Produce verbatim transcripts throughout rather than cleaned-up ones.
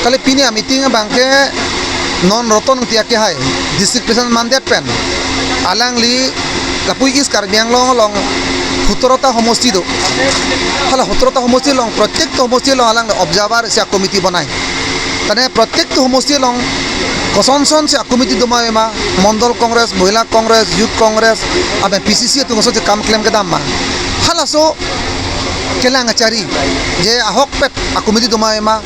Kali pini a-meeting abangke non Roton Engti akehai, District President mandate pen, alangli lapu East Karbi Anglong along sotrota homosti do. Hala sotrota homosti along, protekta homosti along alangli observer isi a-committee bonai. Tane protekta homosti along kosonson si a-committee doma ema, Mondol Congress, Mohila Congress, Youth Congress, aben P C C atum kosonsi kam klem kedam ma. Halaso kelang achari, je ahokpet a-committee doma ema,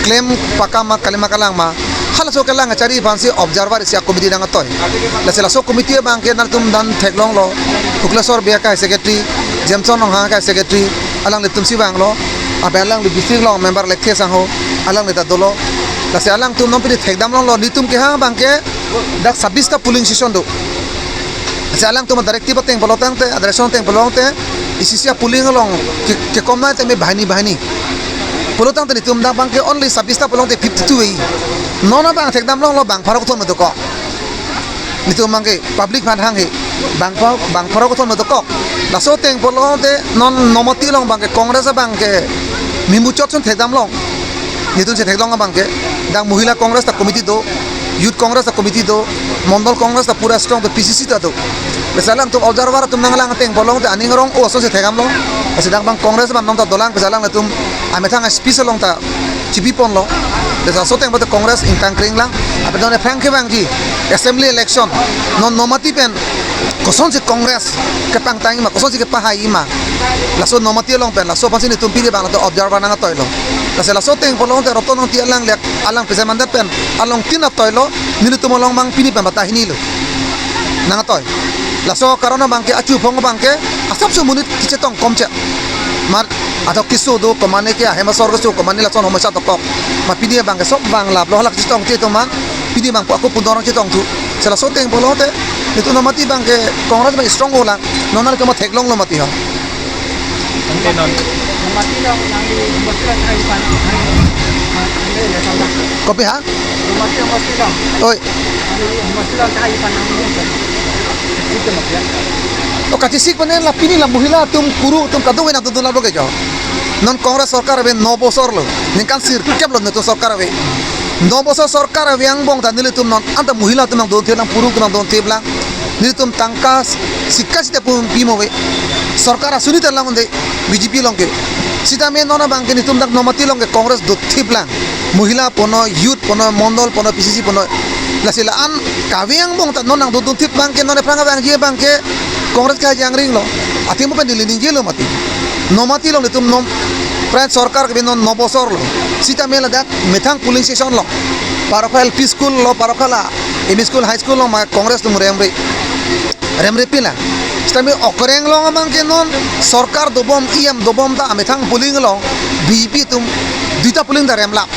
klem pakam ma, kalima kalang ma. Halaso kelang achari aphansi observer isi a-committee nang atoi. Lasi laso committee abangke nangtum dan theklonglo, Hukleswar Bey akehai secretary, Jameson Ronghang akehai secretary, alanglitum si vanglo, aben alangli district along member Lekthe Sangho, alangli ta dolo. Lasi alangtum non pini thekdam longlo, netum kehang abangke dak sabista polling station do. Lasi alangtum a-directive ateng pulo tangte, a-direction ateng pulo tangte, isi isi a-polling along ke, kekom nai tame banghini banghini. Pulo tangte netum dak abangke only sabista pulo tangte fifty-two e. Non abang thekdam longlo bang pharo kethom dokok. Netum abangke public aphan hanghe, bang pharo, bang pharo kethom dokok. Laso ateng pulo tangte non Nomati along abangke Congress abangke mimuchot ason thekdam long. Netum si theklong abangke, dak Mohila Congress ta committee do, Youth Congress ta committee do, Mondol Congress ta pura strong do, P C C ta do. Lasi alangtum observer atum nanglang ateng pulo tangte aning arong o asonsi thekdam long. Lasi dak abang Congress abang non ta dolang, lasi alanglitum amethang a-speech along ta chipiponlo. Lasi laso ateng pulote Congress ingtang kring lang. Ape non aphrang kevangji assembly election non Nomati pen kosonsi Congress kepangtang ma, kosonsi kepahai ma, laso Nomati along pen, laso aphansi netum pini abang latum observer nang atoilo. Lasi laso ateng pulo tangte Roton Engti alang lek, alang President mandate pen along tin atoilo, nelitum along abang pini pen bata hini lo nang atoi. Laso karon abangke achu phong abangke asapso monit kechetong komche. Mar athok keso do, komane ke ahem asor keso, komane lason homosa dokok. Ma pini abangke sok bang laplo, halak chetongche atum an, pini abang ako pundor chetongthu. Lasi laso ateng pulo tangte netum Nomati abangke Congress abang strong olang. Non nangtum theklonglo mati ho. Ante non. Nomati along nangli homosti along kahai pan, kahai, kahai, kahai, kahai. Kopi ha? Nomati homosti along. Oi. Nangli homosti along kahai pan nangli. Itu mati ya. O kachisik panen la pini la Mohila atum, kuru atum kadokave nangdodun laplo ke jo. Non Congress sorkar ave no bosor lo. Ningkan sirkep lo netum sorkar ave. No bosor sorkar ave angbong ta nelitum non anta Mohila atum nangdonthip lang, kuru atum nangdonthip lang. Nelitum tangka sika sita pu pimo ave. Sorkar asuni ta lang unde B J P along ke. Sitame non abangke netum dak Nomati along ke Congress dothip lang. Mohila punon, Youth punon, Mondol punon, P C C punon. Lasi la-an kave angbong ta non nangdodunthip abangke, non aphrang abangji abangke Congress kejangring lo. Athema pen neli ningjelo mati. Nomati along netum nom, pran sorkar ke non no bosor lo. Sitame ladak methang polling station lo. Paroka L P school lo, paroka la M E school, high school lo ma Congress atum remre. Remre pila. Sitame okoreng along abangke non sorkar dobom, E M dobom ta amethang polling along B J P atum duita polling ta remlap.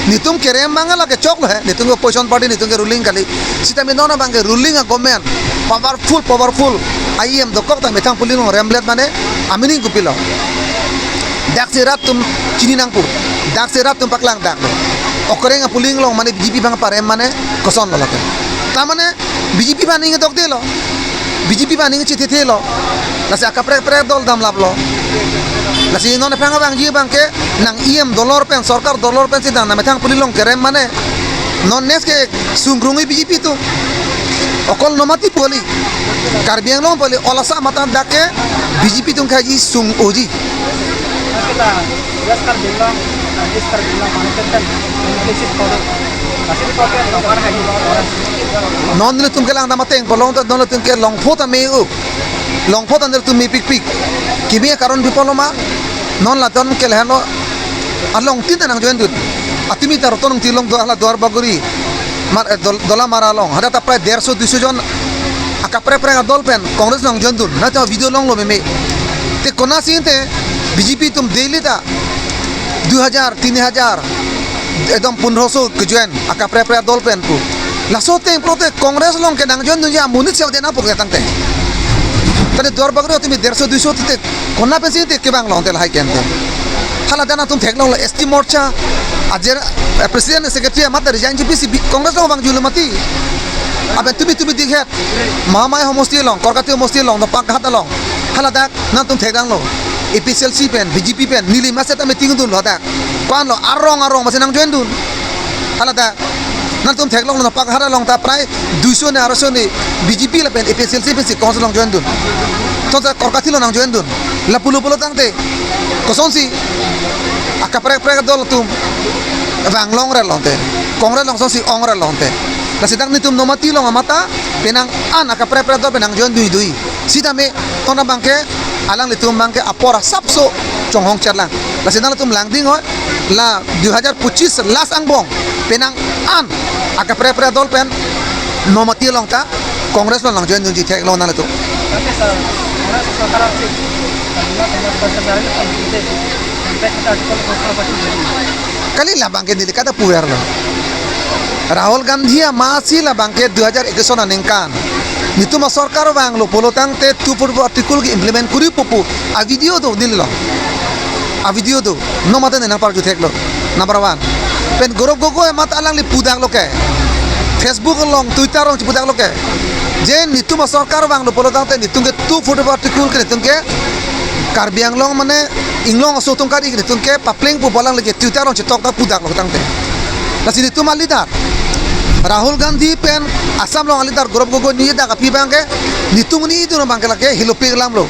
Netum kerem abang la kechok lo he, netum ke opposition party, netum ke ruling kali. Sitame non abangke ruling a-government, powerful, powerful, E M dokok ta methang polling along remlet mane, amining kopilo. Daksi rat atum chini nangpo, daksi rat atum paklang dak lo. Okoreng a-polling along mane B J P abang parem mane, koson lo lake. Ta mane, B J P abang aning dokde lo. B J P abang aning chethethe lo. Lasi akaprek prek dol damlap lo. Lasi non aphrang abangji abangke nang E M dolor pen, sorkar dolor pensi nang methang polling along kerem mane. Non next ke sungkrung-i B J P atum. Okol Nomati pu kali. Karbi Anglong pu kali, olasa mata dak ke B J P atum kaji sung-oji. Non nelitum kelang dam ateng pulo tangte non nelitum ke longpho ta me-o. Longpho ta nelitum mepikpik. Kimi karon pi pulo ma, non latum ke lahenlo, along tin ta nangjoindun. Atimi ta Roton Engti along do, hala Duar Bagori, mar, eh, Dol-, Dolamara along. Hadak ta prai derso duiso jon akaprek prek adol pen Congress nangjoindun. Nangtum video longlo meme. Te konatsi te B J P atum daily ta dui hajar, tin hajar, ekdom pondroso kejoin akaprek prek adol pen pu. Laso ateng pulote Congress along ke nangjoindunji amonit si ave nangpu ke tangte. Tadi Duar Bagori atimi derso duiso te kona pensi te kevang long te lahai ke ante. Hala dak nangtum theklonglo S T Morcha, ajer, eh, President Secretary amat resignji pisi bi-, Congress along vangjulo mati. Aben tumi tumi dikhet. Mahamaya homosti along, Korkati homosti along, Dopakhat along. Hala dak nangtum thekdanglo. A P H L C pen, B J P pen, neli maset ame tingdunlo dak. Ko-an lo, arong arong masi nang join dun. Hala ta, nangtum theklonglo, Pakhar along ta prai duiso ne aroso ne B J P lapen A P H L C pensi Congress along join dun. Tonta Korkathi along nang join dun. Lapu lapu lo tangte, kosonsi akaprek prek adol atum vang longre lonte, Congress along kosonsi ongre lonte. Lasi dak nelitum Nomati along amat ta penang an akaprek prek adol pen nang join dui dui. Sitame tonta abangke alanglitum abangke apor asapso chonghong cherlang. Lasi nanglitum langding hoi, la dui hajar pochis last angbong penang an akaprek prek adol pen Nomati along ta Congress along nang join dunji theklong nanglitum. Tapi sir, Congress sorkar aksi, kalau Congress sorkar itu, sampai kita artikel pasal apa sih? Kali labangke neli kata puverlo. Rahul Gandhi amatsi labangke dui hajar ekis aningkan nelitum asorkar vanglo pulo tangte two forty-four article ke-implement kuri pupu avideo do neli lo. Avideo do. Nomati ne nangparju theklo. Number one. Pen Gaurav Gogoi amat alangli pudaklo ke, Facebook along, Twitter along chipudaklo ke, je nelitum asorkar vanglo pulo tangte nelitum ke two forty-four article ke nelitum ke Karbi Anglong mane Inglong aso atum kari ke nelitum ke papleng pu alangli ke Twitter along chitok ta pudaklo tangte. Lasi nelitum a-leader Rahul Gandhi pen Assam along a-leader Gaurav Gogoi neli dak aphi abangke, nelitum neli idun abangke lake hilopik alam lo.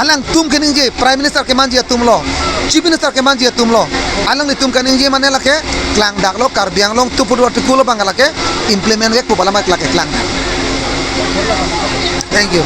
Alangtum keningje, Prime Minister kemanji atum lo, Chief Minister kemanji atum lo, alanglitum keningje mane lake klangdaklo, Karbi Anglong two forty-four article abangke lake implement ke pu alam lake klangdak. Thank you.